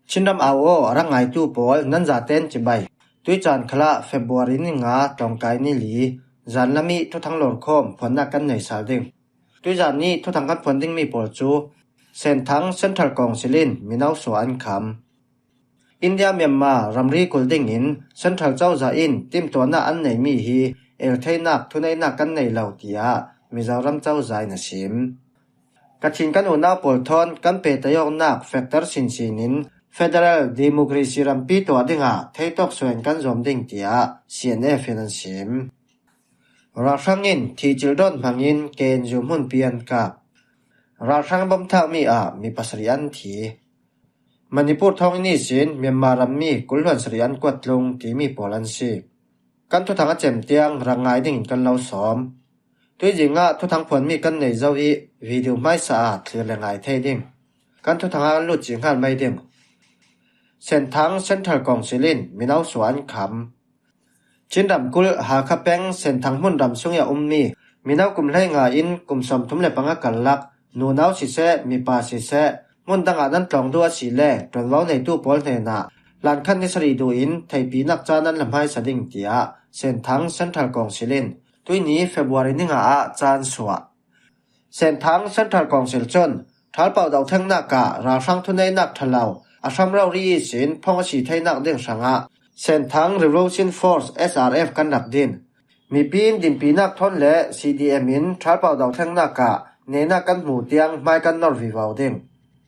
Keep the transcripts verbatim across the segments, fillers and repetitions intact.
Chinram au aw a rak ngaitu pawl nan zaten cibai. Tuizan khalah February ni nga tlawngkai ni li, zanlam ih thuthang lawrkhawm phuannak kan nei sal ding. Tuizan nih thuthang kan phuan dingmi pawl cu Senthang Central Council in mino suah an kham. India Myanmar ramri kul dingin Central cozah in timtuahnak an neimi hi el theinak thuneihnak kan nei lo, tiah Mizoram cozah in a sim. Kachin kan unau pawl thawn kan pehtaih awknak factor sinsin in federal democracy rampi tuah dingah theitawk suain kan zuam ding, tiah C N F in an sim. Ralhrang in thihcil dawn hmangin K N U hmunpi an kap. Ralhrang bom thakmi ah mi pasarih an thi. Manipur thawngin ihsin Myanmar rammi kul hluan sarih an kuat tlung timi pawl an si. Kan thuthang a cem tiang rak ngai dingin kan lo sawm. Tuizing ah thuthang phuanmi kan nei zo ih video hmaisa ah thlir le ngai thei ding. Kan thuthang ah kan lut cih hngal mai ding. Senthang Central Council in mino suah an kham. Chin ramkulh Hakha peng Senthang hmun ram sung ih a ummi mino kum hleinga in kum sawmthum le panga karlak nunau siseh, mipa siseh, hmun dangah nan tlawng duh a si le ṭuanvo neitu pawl hnenah hlankhat ni sarih duh in theihpinak caan an la hmaisa ding, tiah Senthang Central Council in tuini February ni nga ah caan suah. Senthang Central Council cun ṭhalpau dothengnak ah ralhrang thuneihnak ṭha lo, a hram rori ihsin phong a si theinak ding hrangah Senthang Revolution Force, S R F, kan rak din. Mipi in dinpinak thawn le C D M in ṭhalpau dothengnak ah nehnak kan hmu tiang hmai kan nor vivo ding.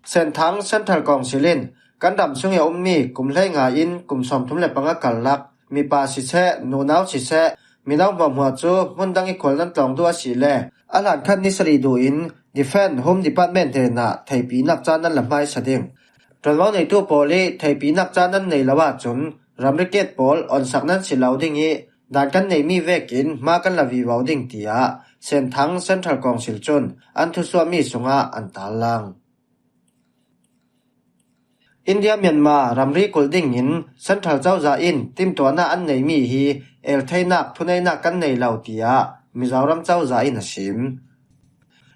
Senthang Central Council in kan ram sung ih a ummi kum hleinga in kum sawmthum le panga karlak mipa siseh, nunau siseh, mino hmuahhmuah cu hmun dang ih khual nan tlawng duh a si le a hlankhat ni sarih duh in Defence Home Department hnenah theihpinak caan nan la hmaisa ding. Ṭuanvo neitu pawl ih theihpinak caan nan nei lo ahcun ramri ket pawl onsak nan si lo ding ih dan kan neihmi vekin hma kan la vivo ding, tiah Senthang Central Council cun an thusuahmi sungah an tarlang. India Myanmar ramri kulh dingin Central cozah in timtuahnak an neimi hi el theinak thuneihnak kan nei lo, tiah Mizoram cozah in a sim.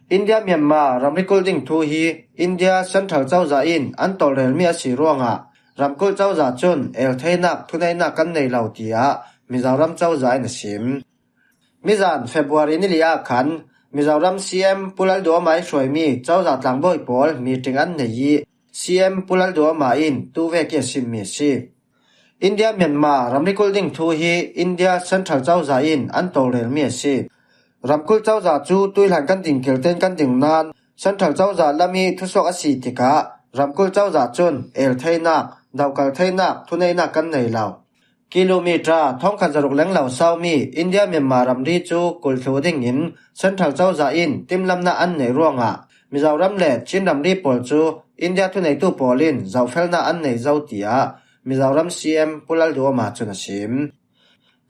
India Myanmar ramri kulh ding thu hi India Central cozah in an tawlrelmi a si ruangah ramkulh cozah cun el theinak thuneihnak kan nei lo, tiah Mizoram cozah in a sim. Mizan February ni li ah khan Mizoram C M Pu Lalduhoma ih hruaimi cozah tlangbawi pawl meeting an nei ih C M Pu Lalduhoma in tuvek ih a simmi a si. India Myanmar ramri kulh ding thu hi India Central cozah in an tawlrelmi a si. Ramkulh cozah cu tuihlan kan ding kir tein kan ding nain Central cozah lam ih thusuak a si tikah ramkulh cozah cun el theinak, dokal theinak, thuneihnak kan nei lo. Kilometer thawngkhat zaruk leng lo saumi India Myanmar ramri cu kulh thluh dingin Central cozah in timlamnak an neih ruangah Mizoram le Chin ramri pawl cu India thuneitu pawl in zohfelnak an nei zo, tiah Mizoram C M Pu Lalduhoma cun a sim.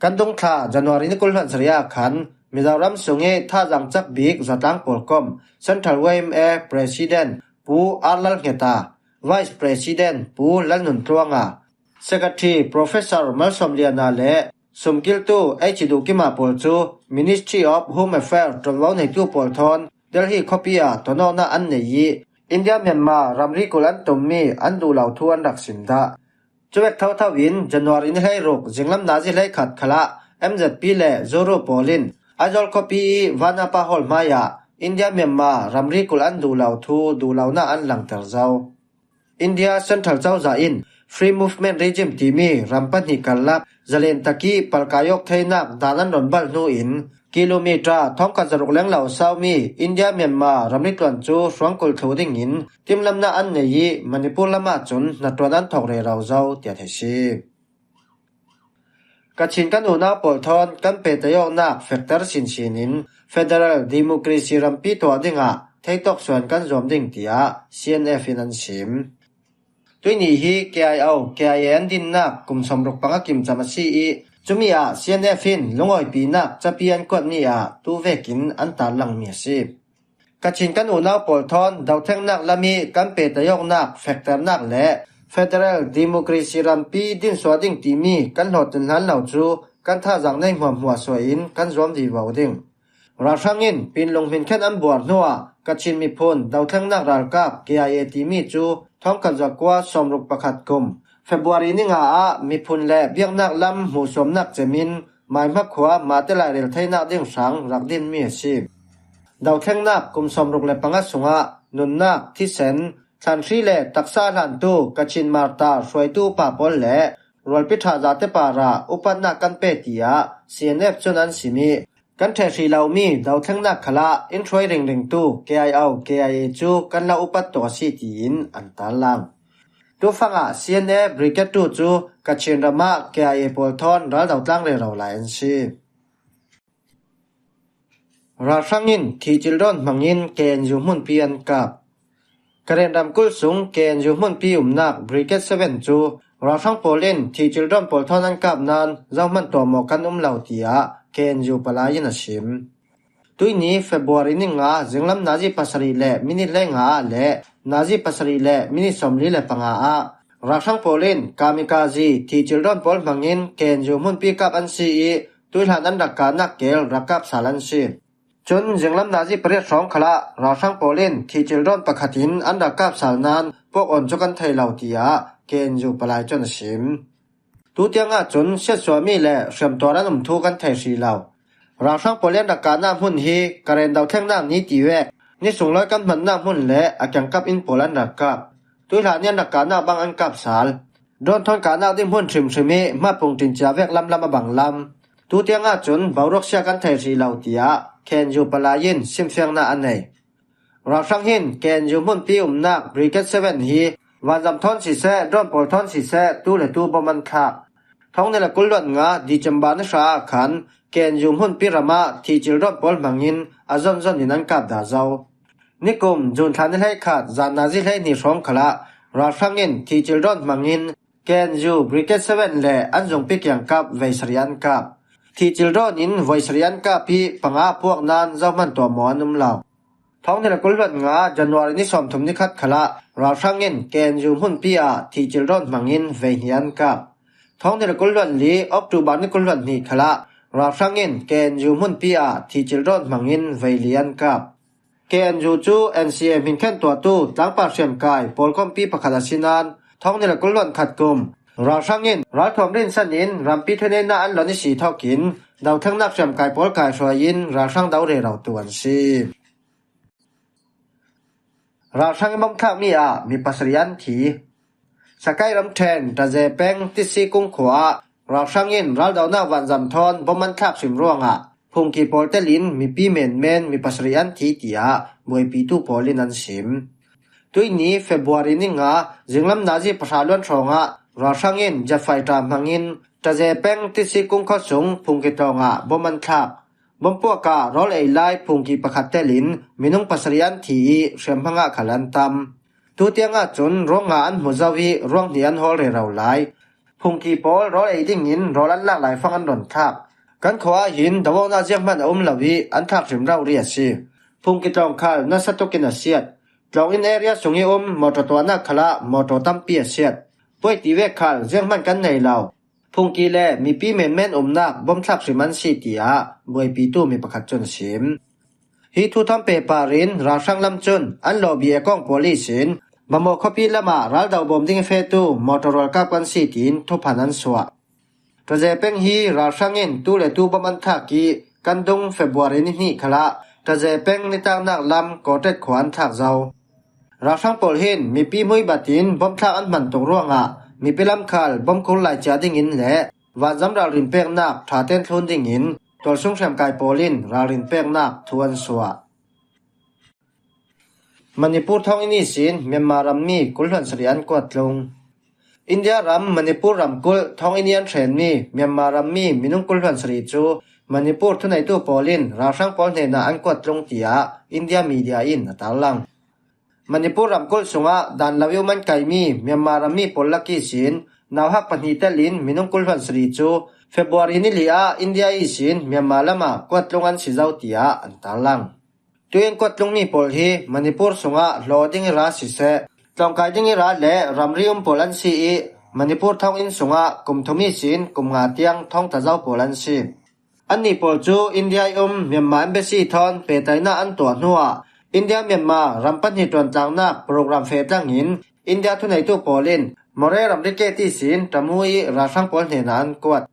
Kan dungthla January ni kul hluan sarih ah khan Mizoram sungih thazaang cak bik zatlang pawl kom Central Y M A President Pu R Lalngeta, Vice President Pu Lalnuntluanga, Secretary Professor Malsawm Liana le sumkiltu H Dukima pawl cu Ministry of Home Affairs ṭuanvo neitu pawl thawn Delhi khuapi ah tonawknak an nei ih India Myanmar ramri kulh an tummi an duh lo thu an rak sim dah. Cuvek thotho in January ni hleiruk zinglam nazi hleikhat khalah M Z P le Zuru pawl in Aizawl khuapi ih Vanapa Hall hmaiah India Myanmar ramri kulh an duh lo thu duh lonak an langter zo. India Central cozah in Free Movement Regime timi ram pahnih karlak zalen tak ih palkai awk theinak dan an rawn bal hnu in kilometer thawngkhat zaruk leng lo saumi India Myanmar ramri tluan cu hruang kulh thluh dingin timlamnak an nei ih Manipur lamah cun hnaṭuan an thawk rero zo, tiah theih si. Kachin kan unau pawl thawn kan pehtaih awknak factor sinsin in federal democracy rampi tuah dingah theitawk suan kan zuam ding, tiah C N F in an sim. Tuini hi K I O, K I A an dinnak kum sawmruk panga kimcam a si ih cumi ah C N F in lungawipinak capi an kuatmi ah tuvekin an tarlangmi a si. Kachin kan unau pawl thawn dothengnak lam ih kan pehtaih awknak fekternak le federal democracy rampi dinsuah ding timi kan hlawhtling hlan lo cu kan thazaang nei hmuahhmuah suah in kan zuam vivo ding. Ralhrang in pinlung hminkhen an buar hnuah Kachin miphun dothlengnak ralkap K I A timi cu thawngkhat zakua sawmruk pakhat kum February ni nga ah miphun le biaknak lam hmuhsuamnak cemin Maihma khua mahte lairel theinak ding hrang rak dinmi a si. Dothlengnak kum sawmruk le panga sungah nunnak, thisen, thlanhri le taksa hlantu Kachin Martar hruaitu pa pawl le rualpi ṭha zate parah upatnak kan pe tiah C N F cun an sim ih, kan ṭheh hrih lomi dothlengnak khalah in hruai ringringtu K I O, K I A cu kan lo upat tawh a si tiin an tarlang. Tufangah C N A Brigade two cu Kachin ram ah K I A pawl thawn raldo tlang rero lai an si. Ralhrang in thihcil dawn hmangin K N U hmunpi an kap. Karen ramkulh sung K N U hmunpi umnak Brigade seven cu ralhrang pawl in thihcil dawn pawl thawn an kap nain zohman tuahmawh kan um lo, tiah K N U palai in a sim. Tuihni February ni nga zinglam nazi pasarih le minit hleinga ah le nazi pasarih le minit sawmli le panga ah ralhrang pawl in kamikaze thihcil dawn pawl hmangin K N U hmunpi kap an si ih, tuihlan an rak kahnak kel rak kap sal an si. Cun zinglam nazi pariat hrawng khalah ralhrang pawl in thihcil dawn pakhat in an rak kap sal nain puak awn cu kan thei lo, tiah K N U palai cun a sim. Tutiang ahcun siatsuahmi le hriamtuar an um thu kan thei hrih lo. Ralhrang pawl in rak kahnak hmun hi Karen dothlengnak ni ti vek ni sunglawi kan hmannak hmun le a kiangkap inn pawl an rak kap. Tuihlan ih an rak kahnak bang an kap sal. Dawn thawn kahnak ding hmun hrimhrim hi hmapung ṭincia vek lamlam a bang lam. Tutiang ahcun boruak sia kan thei hrih lo, tiah K N U palai in simfiangnak a nei. Ralhrang hin K N U hmunpi umnak Brigade seven hi vanzam thawn siseh, dawn pawl thawn siseh, tu le tu bom an thlak. Thawng hnih le kul hluan nga December ni hra ah khan K N U hmunpi ram ah thihcil dawn pawl hmangin a zonzon in an kap dah zo. Nikum June thla ni hleikhat zan nazi hleihnih hrawng khalah ralhrang in thihcil dawn hmangin K N U Brigade seven le an zungpi kiangkap vei sarih an kap. Thihcil dawn in voi sarih an kap ih panga a puak nain zohman tuahmawh an um lo. Thawng hnih le kul hluan nga January ni sawmthum ni khat khalah ralhrang in K N U hmunpi ah thihcil dawn hmangin vei hnih an kap. Thawng hnih le kul hluan li October ni kul hluan hnih khalah ralhrang in K N U hmunpi ah thihcil dawn hmangin vei li an kap. K N U cu N C A hminkhen tuahtu tlangpar hriamkai pawlkompi pakhat a si nain thawng hnih le kul hluan khat kum ralhrang in ralthuam rinsan in rampi thuneihnak an lon i si thokin dothlengnak hriamkai pawl kaihruai in ralhrang do rero tu an si. Ralhrang in bomthlakmi ah mi pasarih an thi. Sakai ramṭhen Taze peng Tisi kung khua ah ralhrang in raldonak vanzam thawn bom an thlak hrim ruangah phungki pawl telin mipi menmen mi pasarih an thi, tiah buaipitu pawl in an sim. Tuihni February ni nga zinglam nazi pahra luan hrawngah ralhrang in jet fighter hmangin Taze peng Tisi kung khuasung phungki tlawngah bom an thlak. Bompuak ah rawl ei lai phungki pakhat telin minung pasarih an thi ih hriamhmang ah khal an tam. Tutiang ahcun ruang nga an hmu zo ih ruang hnih an hawl rero lai. Phungki pawl rawl ei dingin rawl an lak laifang an run thlak. Kan khua ah hin do awknak zianghman a um lo ih an thlak hrim rori a si. Phungki tlawng khal nasa tukin a siat. Tlawng in area sung ih um mawṭaw tuahnak khalah mawṭaw tampi a siat. Puai ti vek khal zianghman kan nei lo. Phungki le mipi menmen umnak bomthlak hrim an si, tiah buaipitu mi pakhat cun a sim. Hi thu thawn pehpar in ralhrang lam cun an lawbi ekawng pawl ihsin Bamaw khuapi lamah raldo bawm ding i fehtu mawṭaw rualkap kan si tiin thuphan an suah. Taze peng hi ralhrang in tu le tu bom an thlak ih kan dung February ni hnih khalah Taze peng nitaknak lam Kawtet khua an thlak zo. Ralhrang pawl hin mipi hmui bat in bomthlak an hman tuk ruangah mipi lam khal bomkhur lai cia dingin le vanzam ralrin peknak ṭha tein thlun dingin tualsung hriamkai pawl in ralrin peknak thu an suah. Manipur thawnginn ihsin Myanmar rammi kul hluan sarih an kuat tlung. India ram Manipur ramkulh thawnginn ih an hremmi Myanmar rammi minung kul hluan sarih cu Manipur thuneitu pawl in ralhrang pawl hnenah an kuat tlung, tiah India media in a tarlang. Manipur ramkulh sungah dan lo ih um an kaimi Myanmar rammi pawl lak ihsin nauhak pahnih telin minung kul hluan sarih cu February ni li ah India ihsin Myanmar lamah kuat tlung an si zo, tiah an tarlang. Tuih an kuat tlungmi pawl hi Manipur sungah hlaw ding ih ra siseh, tlawngkai ding ih ra le ramri um pawl an si ih Manipur thawnginn sungah kum thum ihsin kum nga tiang thawngta zo pawl an si. Annih pawl cu India ih um Myanmar embassy thawn pehtlaihnak an tuah hnuah India Myanmar ram pahnih ṭuantlangnak program feh tlangin India thuneitu pawl in Moreh ramri gate ihsin Tamu i ralhrang pawl hnenah an kuat.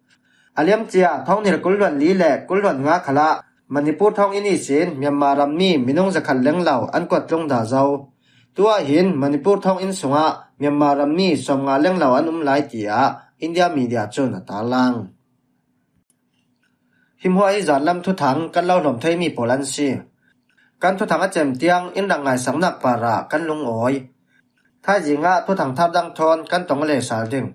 A liamcia thawng hnih kul hluan li le kul hluan nga khalah Manipur thawnginn ihsin Myanmar rammi minung zakhat lenglo an kuat tlung dah zo. Tuah hin Manipur thawnginn sungah Myanmar rammi sawmnga lenglo an um lai, tiah India media cun a tarlang. Hi hmuah hi zanlam thuthang kan lo hlawm theimi pawl an si. Kan thuthang a cem tiang in rak ngaisaknak parah kan lungawi. Thaizing ah thuthang thar dang thawn kan tong a le sal ding.